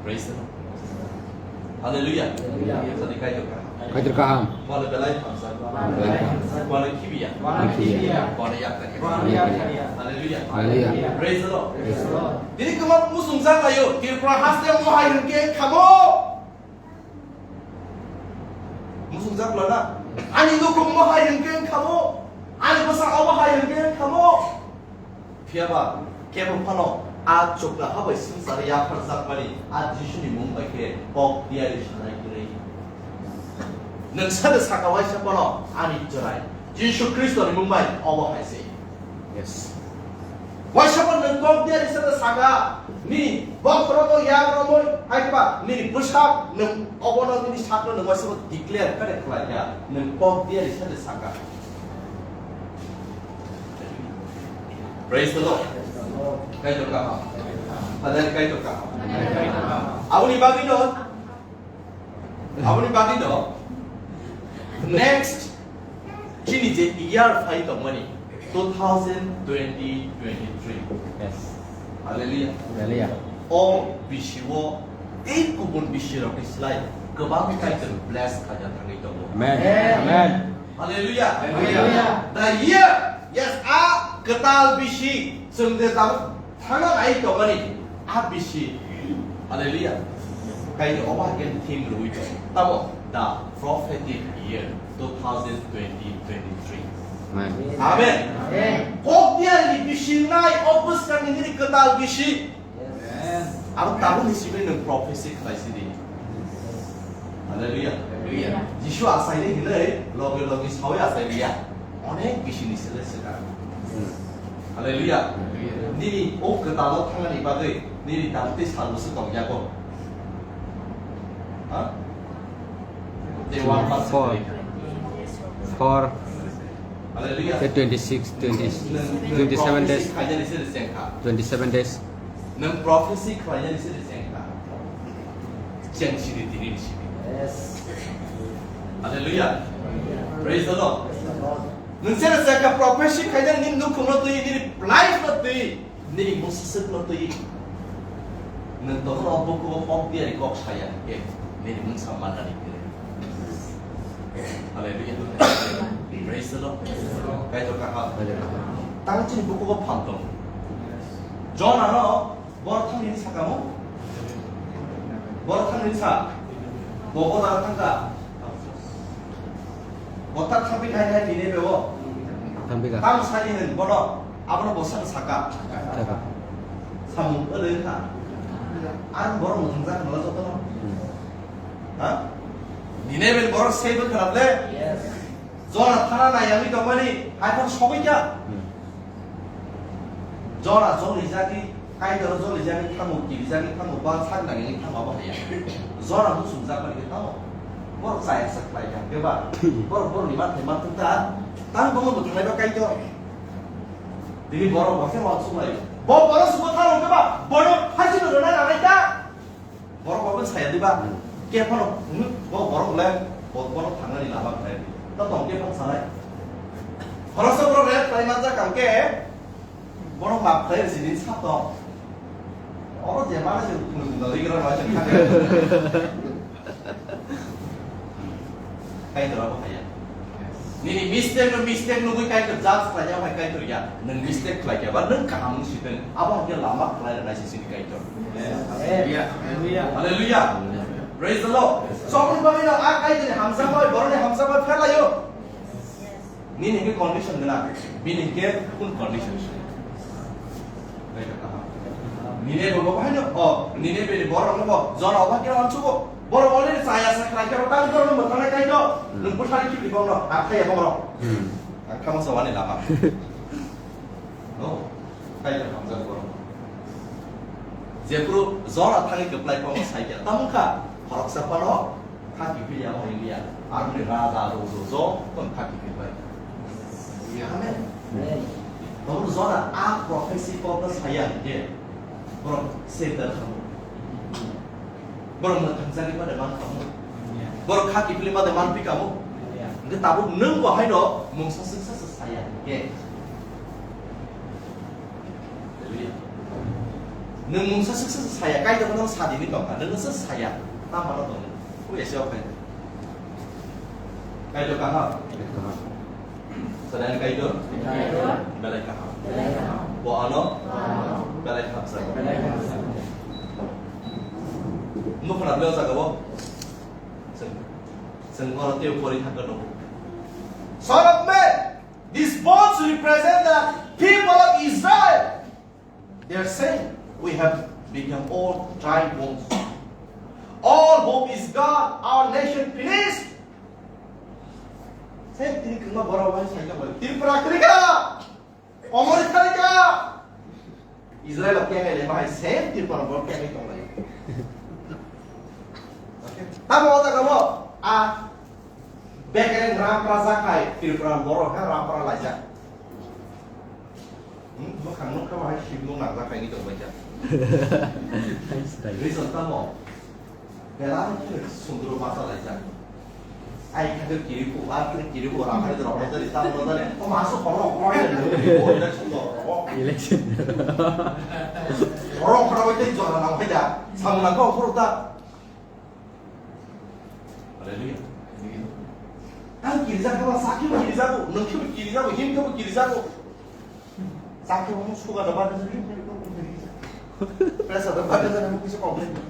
Praise the Lord. Hallelujah. Hallelujah. Sadi kai to ka. Kaitor kaham. Bono belai hamjak. Belai hamjak. Bono khibiya. Khibiya. Bono yakarya. Yakarya. Hallelujah. Hallelujah. Praise the Lord. Praise the Lord. Tini kwbang muchungjak laio, Tripura haste mohai hwnkhe khamo. Muchungjak lana. Ani nukhung mohai hwnkhe khamo. Ani bwsa obo hai hwnkhe khamo. Phiya ba, kebo phano a chukla ha bai swngchar yapharjakmani a Jisuni mung bai khe kok diari sanai kwrwi. Nwng sade saka waisa phano ani chwrai Jisu Khristoni mung bai obo hai se. Yes. Waisa phano nwng kok diari sade saka ni bokhorogo yak romwi hai ba nini bwsak nwng obono nini sakno nwng waisa declare kare khlai kha nwng kok diari sade saka. Praise the Lord. Kaitor kaham. Father, Kaitor kaham. Aboni bagwi no, aboni bagwi no, next chini je year phai tongmani two thousand twenty twenty-three. Yes. Hallelujah. Hallelujah. O bisi o tei kubun bisi rok ni slai kwbang Kaitor bless khaijak thangwi tongo. Amen. Amen. Hallelujah. Hallelujah. The year, yes, a kwtal bisi chwng de tabuk thangna nai tongmani a bisi. Hallelujah. Kaini obo hakhe theme rwui tong. Tamo the prophetic year two thousand twenty twenty-three. Amen. Amen. Amen. Kok diari bisi nai o bwskangni nini kwtal bisi. Amen. Aro tabukni simi nwng prophecy khlai sidi. Hallelujah. Hallelujah. Jisu achaini hinwi loge loge sawi achai liya. Onek bisi ni sele sika. Hallelujah. Hallelujah. Nini o kwtalo thangani bagwi nini tabuk tei salbo se tong yago. Ha? Tei one percent. Four. Four. Hallelujah. Tei twenty-six, twenty, nwng, nwng twenty-seven days. Prophecy khainani se recheng kha. Twenty-seven days. Nwng prophecy khlainani se recheng kha. Cheng sini tini ni sini. Yes. Hallelujah. Praise the Lord. Nwng se recheng kha prophecy khainani nini nukhungno twi, nini life no twi. Nini mungsaswk no twi nwng tongmano bukugo kok diari kok saya hwnkhe nini mungsa mannani kwrwi. Hallelujah. Praise the Lord. Kaitor kaham. Tang chini bukugo phang tongo. Jona no boro thangni sakamo. Boro thangni sa. Bobo da thangka. Botak thangpi khai khai tini bebo. Thangpi ka. Tang sani hin bono. Abono bosa saka. Saka. Samung ele kha. Ang borok mwngjak nala jotono. Hmm. Ha? Ninebel borok seibo khwnaple? Yes. Jona thana nayangwi tongmani, hai phano sogwi kha. Hmm. Jona joli jagwi, Kaitor joli jagwi thango, kiri jagwi thango, ba sak nangwi thango, abo haya. Jona muchung jakmani khe tamo. Borok chaya sak khlai kha, khe ba? Borok borokni manthai manthok ta, tang bono bo thanglaiba Kaitor. Tini borok bo khe uansuk lai. Bo borok subo thang rwkhe ba, bono phaisino rwna nangnai ta. Borok bo saya diba? Khe phano, hmm, bo borok le, bo, bono thangnani lama khlai di. Ta tong khe phano sanai. Khoroksa borok rep khlai manjak ang khe, bono map khlai rwsini sa tong. Oro je mana se thung thung dali gra ma se kha. Kaitor abo haya. Nini mistake no mistake nugwi Kaitor judge khlai ya, hai Kaitor ya. Nwng mistake khlai ya, ba nwng kaham wng si tong. Abo hwnkhe lama khlai rwnai se chini Kaitor. Hallelujah. Hallelujah. Praise the Lord. Chokni bagwi no a Kaitorni hamjakma bai borokni hamjakma phelaio. Nini hwnkhe condition gwnang, bini hwnkhe kun condition? Nini bo bo haino, o, nini bini borok no bo, jona oba kira wansugo. Borok already chaya sa khlai khe, tang borok no mwthangna kai to. Hmm. Nwng bwthari khibri bokno, akhai ya borok. Hmm. Ang kamo sa wani lama. No, kai to hamjak borok. Jephru jona thangwi kwplai kok sai khe, tamo kha, khoroksa phano, Kha kiphilya mo India, aroni raja rojo jotono kha kiphilbai. Amen. Amen. Tamo jora a prophecy kokno saya hwnkhe, borok Satan khamu. Borok mwthangjakni made man khamu. Borok kha kiphilni made man pi khamu. Hwnkhe tabuk nwng bo haino mungsa swksa se saya hwnkhe. Hallelujah. Nwng mungsa swksa se saya, Kaitor no sadi ni tongkha, nwng se saya, tamo no tong. Kung ya se okhai. Kaitor kaham. Sadani Kaitor. Belai kaham. Bo ano. Belai hamsa. Nukha na belai jaga bo. Seng, seng oro tei pori thangka no. Son of man, these bones represent the people of Israel. They are saying, "We have become all dry bones. All hope is gone. Our nation finished." Same thing, kema bora wai sai ka bai. Tripura krika. Omori krika. Israel of kema le bahai same Tripura bor kema tong lai. Okay. Tamo ota kamo a bekere ram praja khai Tripura bor ha ram pra laja. Hmm, bwkhang nukha bahai sibung nangjakhaini tongbaikha. Reason tamo? Belai khe sundro bachalaijak. Ai khe kiriku, ar khe kiriku, rakhai rok hai jani, tamo jani. O masu khoro khoro hai jani, o ina chunglo. Election. Khoro khoro hai jani jora nang hai da. Samuna ko khoro ta. Hallelujah. Ang kirijago, sakhe bo kirijago, nokhe bo kirijago, himkhe bo kirijago. Sakhe bo sugar da bade jani, himkhe bo kirijago. Pressure da bade jani, himkhe bo kirijago.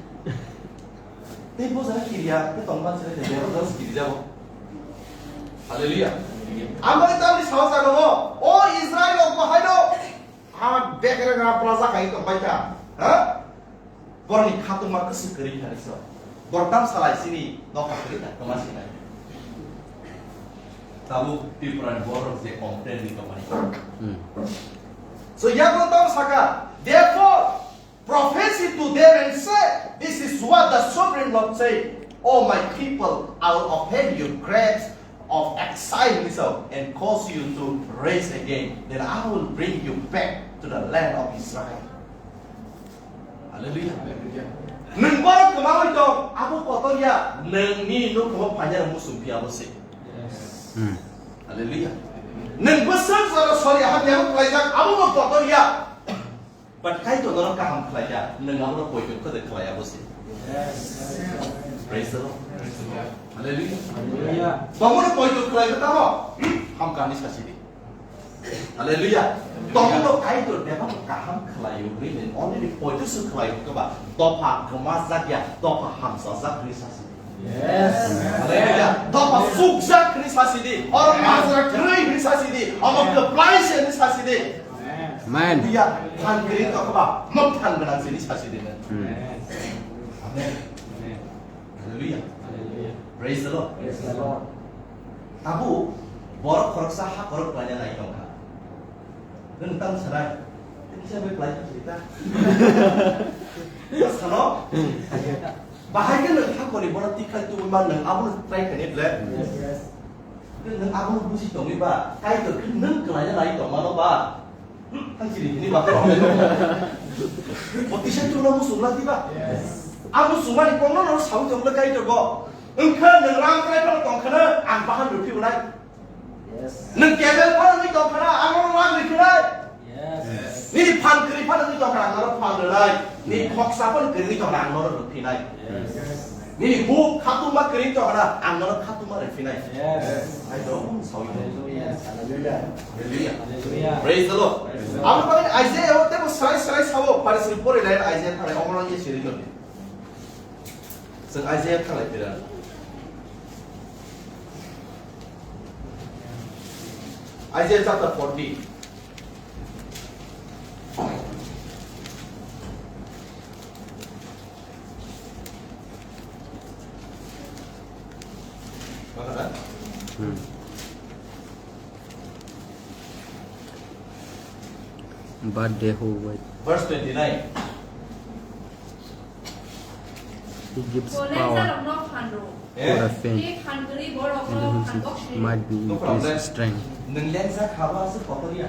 Tei bo jani kiriya, tei tongma jani, tei bo jani kirijago. Hallelujah. Amoni tamni sawa jago, o Israel rok bahai no. Ama bekre na praja khai tongbaikha. Ha? Borokni khatungma kwswk kwrwi thani so. Borok tam salai sini nokha kwrwi thani kwma sinai. Tabuk Tripura ni borok je complain ri tongmani. Hmm. So yago tam saka, therefore prophesy to them and say, "This is what the sovereign Lord said, O my people, I will open your graves of exile," hini so, "and cause you to rise again. Then I will bring you back to the land of Israel." Hallelujah. Nwng borok kwmawi tong, abo kotor ya, nwngni nukhungo phainai rok muchung phiya bo se. Yes. Hmm. Hallelujah. Nwng bwswk jora sori hamya bo khlaijak, abo bo kotor ya. But Kaitor norok kaham khlai ya, nwng abono poito khe de khlai abo se. Yes. Praise the Lord. Hallelujah. Hallelujah. Tongmani poito khlai khe tamo, hamkani sasi di. Hallelujah. Tongmani Kaitor bebak kaham khlai yo, ri nwng already poito se khlai yo khe ba, dopha kwma jak ya, dopha hamsa jak ri sasi di. Yes. Hallelujah. Dopha sukjak hwnwi sasi di. Oro majra kwrwi hwnwi sasi di. Omo kwplai se hwnwi sasi di. Amen. Hallelujah. Phan kwrwi tongkha ba, mwkthan gwnang se hwnwi sasi di. Hmm. Amen. Hallelujah. Hallelujah. Praise the Lord. Praise the Lord. Tabuk borok khoroksa ha khorok khlaina nai tongkha. Nwng tang sanai. Kisa bai khlai kha sita. Sano. Bahai khe nwng thakhorni bono tikhlai tubui man nwng abono try khainai ble. Yes, yes. Nwng abono buji tongwi ba, Kaitor khe nwng kwlaina lai tongmano ba. Hmm, thangsiri hini ba. Bo kisa tubuna muchungla diba. Yes. Ang muchungmani kokno no sawi tongla Kaitor bo. Wngkha nwng ram kwlai phano tongkhana ang bahan rwphi unai. Yes. Nwng kebel phano nwi tongkhana, ang nono rang rwphinai. Yes. Nini phan kwrwi phano nwi tongkhana, ang nono phan rwnai. Nini khoksa phano kwrwi tongkhana, ang nono rwphinai. Yes. Nini huk khatungma kwrwi tongkhana, ang nono khatungma rwphinai. Yes. I don't know, sorry. Hallelujah. Hallelujah. Hallelujah. Hallelujah. Praise the Lord. Praise the Lord. Abo bagwi Isaiah o tebo srai srai sao, Pharisee pori lai Isaiah thani omono ye siri jodi. Chwng Isaiah thalai pira. Isaiah chapter forty. Makana? Hmm. But they who wait. Verse twenty-nine. He gives power for the faint, and the might be increased strength. Nwng lengjak haba se kotor ya.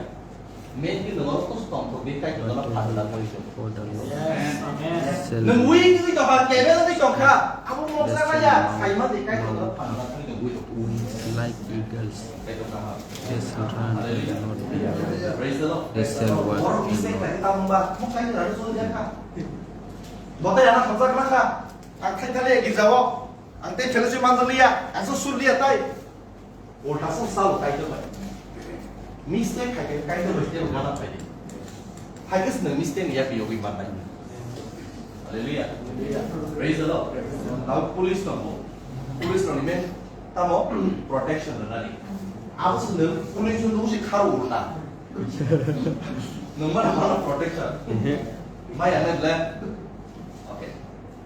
Men ki nwng oro kusu tong thok di kai nwng oro phan da koi. For the Lord. Yes. Amen. Nwng weak wi tong kha, kebel wi tong kha. Abo moksa kaya, saima di kai nwng oro phan da koi. Wings like eagles. They shall run and not be weary. They shall walk and not faint. Ang thai thale girjao, ang tei fellowship manjak liya, ang so sur liya tai. Ulta sa salo Kaitor bai. Mistake khai khe Kaitor bai tebo gana phai di. Hai khe swnang mistake ni yapi yogwi mannai. Hallelujah. Praise the Lord. Now police tongo. Police rokni main tamo protection rwnani. Abo swnang police no si kharo ulta. Nwng mana mana protection. Maya na le. Okay.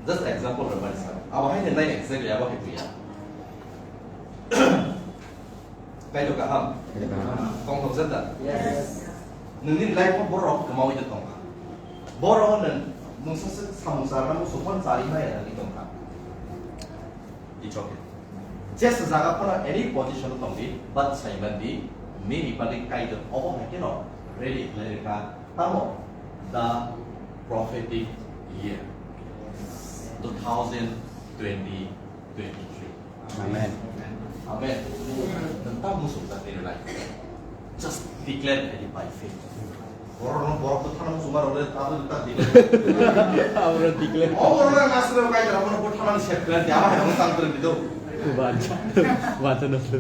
Just example rwmani sa. Abo hai nai exactly abo hai puya. Kaitor kaham. Kaitor kaham. Tongthok jeta. Yes. Nwngni life o borok kwmawi de tongkha. Borok nwng mungsa se samung charna musu phone chari maya nani tongkha. It's okay. Jesa jaga phano any position tongdi, but saiman di, nini bagwi Kaitor obo hai kheno ready khlai rwkha. Tamo the prophetic year two thousand twenty twenty-three. Amen. Amen. Nwng ta musu ta tini lai. Just declare it by faith. Borok no borok to thana musu maro le ta ta declare. Abro declare. O borok na nasro kai jara borok thana ni set plan ya ma hano tang tren dido. Bacha. Bacha nasro.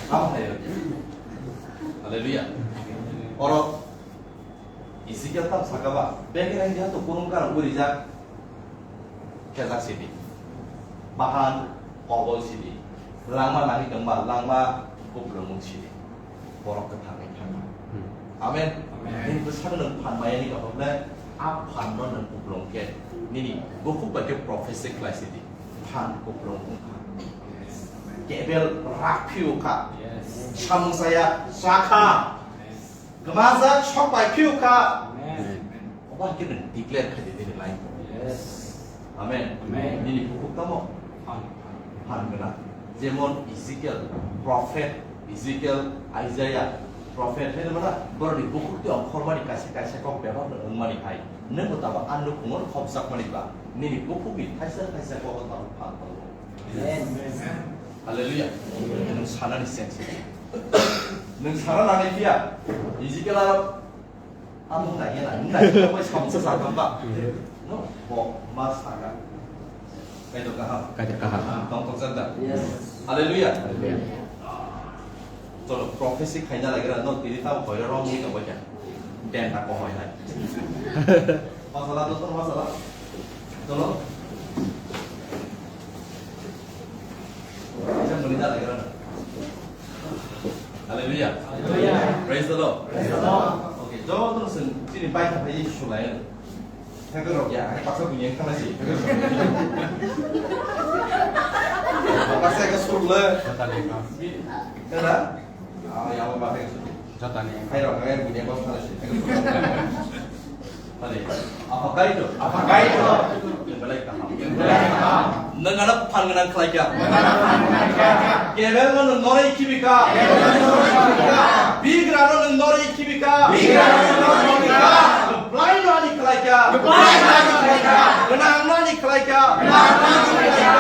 Amo hai. Hallelujah. Oro Ezekiel tam saka ba, beke rang dia to kurung kar uri jak. Kejak sidi. Bahan kobol sidi. Langma nangni kangba langma kuplung sidi. Borok kwthangwi thangma. Hmm. Amen. Amen. Nini bwsano nwng phan maya ni kaham le, a phan no nwng kuplung khe. Nini bukhuk bai khe prophecy khlai sidi. Phan kuplung wngkha. Kebel rak phiu kha. Yes. Samung saya sakha. Yes. Gwmajak sok bai phiu kha. Amen. Obo hai khe nwng declare khai di nini life o. Yes. Amen. Amen. Nini bukhuk tamo phan, phan gwnang. Jemon Ezekiel, prophet Ezekiel, Isaiah, prophet hai mano borokni bukhuk twi ongkhormani kaisa kaisa kok bebak no wngmani hai. Nwng bo tamo a nukhungo khopjakmani ba nini bukhukni thaisa thaisa kok tamo phan tongo. Amen. Hallelujah. Nwng sanani sense. Nwng sana nangni phiya. Ezekiel aro amung nangya na, nwng nangya bai samsa sakam ba. No, bo ma saka. Kaitor kaham. Kaitor kaham. Tong tong santa. Yes. Hallelujah. Hallelujah. Cholo, prophecy khaina lagira, no, tini tamo hoiro rom ni tongbai kha. Den ta kohoi hai. Masala, doctor, masala. Cholo. Esa muni da lagira. Hallelujah. Hallelujah. Praise the Lord. Praise the Lord. Okay, joto sing chini bai ta bai sulai. Thagorok ya, ani paksa bunyeng khala si. Paksa ka sul le. Kada? Ah, ya, apa paksa ka sul? Jatani. Hai rok, hai bunyeng khala si. Hadi. Apa kaito? Apa kaito? Yang belai kaham. Yang belai kaham. Nang anak phan nang khlaika. Nang anak phan nang khlaika. Kebel no nang nore ikibika. Kebel no nang nore ikibika. Bigra no nang nore ikibika. Bigra no nang nore ikibika. Keplai no ani khlaika. Keplai no ani khlaika. Gwnang no ani khlaika. Gwnang no ani khlaika.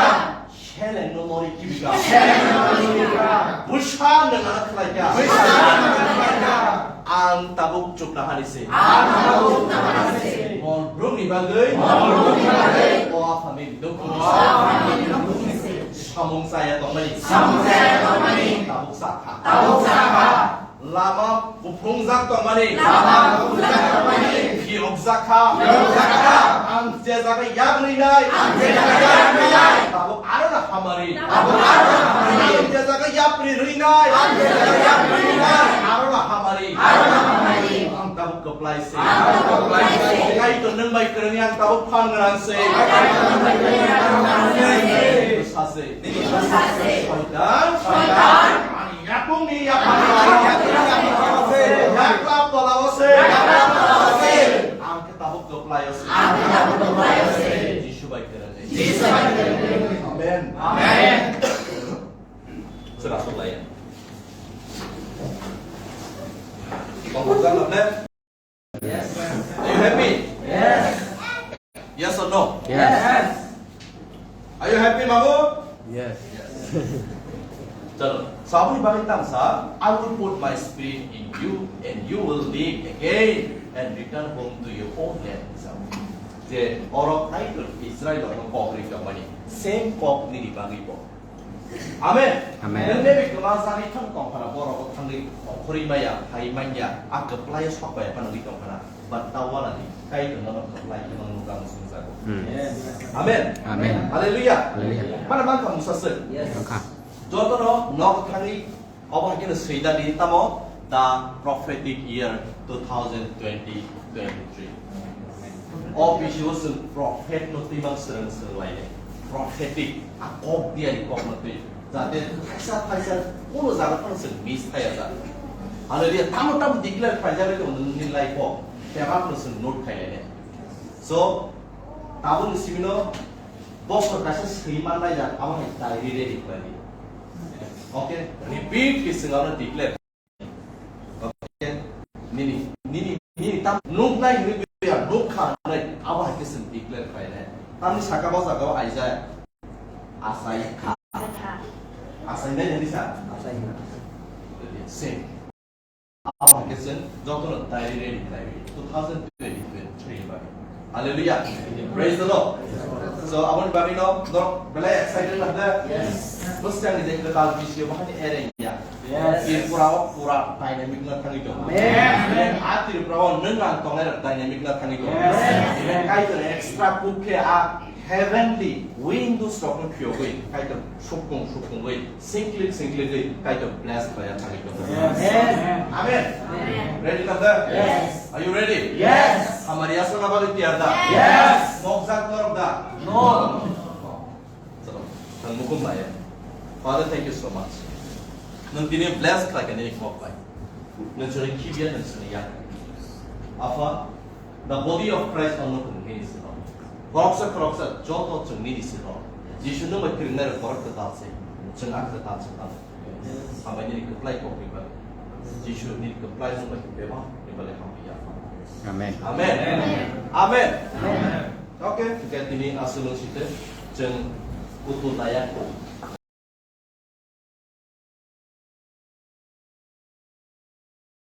Seleng no nori kibika. Seleng no nori kibika. Bwsa nang ano khlaika. Bwsa nang ano khlaika. Ang tabuk chukna hani se. Ang tabuk chukna hani se. Mol brumni bagwi. Mol brumni bagwi. O Aphani dukhu. O Aphani dukhu se. Samung chaya tongmani. Samung chaya tongmani. Tabuk sakha. Tabuk sakha. Lama kuphungjak tongmani. Lama kuphungjak tongmani. Phiyokjak kha. Phiyokjak kha. Ang je jaga yak rinai. Ang je jaga yak rinai. Tabuk aro na hamari. Tabuk aro na hamari. Ang je jaga yapri rinai. Ang je jaga yapri rinai. Aro na hamari. Aro na hamari. Ang tabuk kwplai se. Ang tabuk kwplai se. Kaitor nwng bai kwrwngya ang tabuk phan gwnang se. Kaitor nwng bai kwrwngya ang tabuk phan gwnang se. Sase. Sase. Soitan. Soitan. Ani yakungni yakung. Yakla pola ose. Yakla pola ose. Ang khe tabuk kwplai ose. Ang khe tabuk kwplai ose. Jisu bai kwrwngwi. Jisu bai kwrwngwi. Amen. Amen. Sera sok lai ya. Bang bujang na, ne? Yes. Are you happy? Yes. Yes or no? Yes. Are you happy, Mamu? Yes. Yes. Chalo, saboni bagwi tangsa, "I will put my spirit in you and you will live again and return home to your own land." Je oro Israel no kok ri tongmani, same kok nini bagwi bo. Amen. Amen. Nwng maybe kwma jani thang tong phano, borok o thangwi okhorwi maya, phai manya, a kwplai sok bai phano wngwi tong phano. But ta wala di, Kaitor nono kwplai khe nang nukha ang songjago. Hmm. Amen. Amen. Hallelujah. Hallelujah. Mana mankha mungsa se. Yes. Mankha. Jotono nok thangwi obo hai kheno swida di tamo the prophetic year two thousand twenty twenty-three. O bisio chwng prophet no twi mang swrwng swrwng lai. Prophetic, a kok diya ni kok no twi. Jate thaisa thaisa kuno jaga phano chwng miss thaya ja. Hallelujah. Tamo tamo declare khaijak le tong nini life o. Tebak no chwng note khailai. So, tabuk ni simi no bosor kaisa swi man lai jak, abo hai diary ready khlai di. Okay, repeat khe chwng abo declare. Okay, nini, nini, nini tam nuknai hinwi buya, nukha hinwi abo hai khe chwng declare khlainai. Tamni saka bo jaga o Isaiah. Asai kha. Asai nai hinwi sa? Asai kha. Same. Abo hai khe chwng jotono diary ready khlaiwi two thousand twenty-three ni bagwi. Hallelujah. Praise the Lord. So, aboni bagwi no, norok belai excited na da? Yes. Bwskango je kwtal bisio bahai ni area ya. Yes. Tripura o pura dynamic na thangwi tongo. Amen. A Tripura o nwng ang tongnai rok dynamic na thangwi tongo. Yes. Even Kaitor extra book khe a heavenly windows rok no phiyogwi Kaitor sukung sukungwi singklik singklikwi Kaitor bless khlaiya thangwi tongo. Yes. Amen. Amen. Ready na da? Yes. Are you ready? Yes. Hamari asana bagwi tiyar da? Yes. Mokjak norok da? No. Chalo, ang mukhum naya. Father, thank you so much. Nwng tini bless khlai kha nini kok bai. Nwng chwngno khibiya, nwng chwngno ya. Apha, the body of Christ ano nwng nini siro. Khoroksa khoroksa joto chwng nini siro. Jisu nwng bai phwrwngnai rok borok kwtal se. Chwng a kwtal se tamo. Hambai nini kwplai kok ni bagwi. Jisu nini kwplai nwng bai bebak ni bagwi hambai ya. Amen. Amen. Amen. Amen. Okay, hingke tini aswk nwng site chwng kutu naya kok.